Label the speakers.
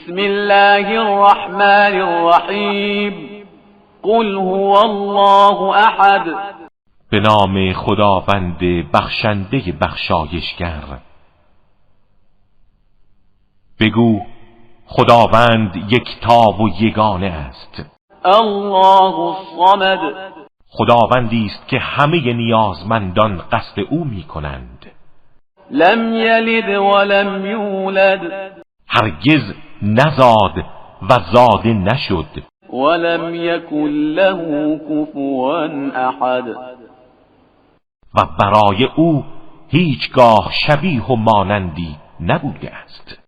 Speaker 1: بسم الله الرحمن الرحیم. قل هو الله احد.
Speaker 2: به نام خداوند بخشنده بخشایشگر. بگو: خداوند یکتا و یگانه است.
Speaker 1: الله الصمد.
Speaker 2: خداوندی است که همه نیازمندان قصد او میکنند.
Speaker 1: لم یلد ولم یولد.
Speaker 2: هرگز نزاد و زاده نشد.
Speaker 1: ولم یکن له کفوا احد.
Speaker 2: و برای او هیچگاه شبیه و مانندی نبوده است.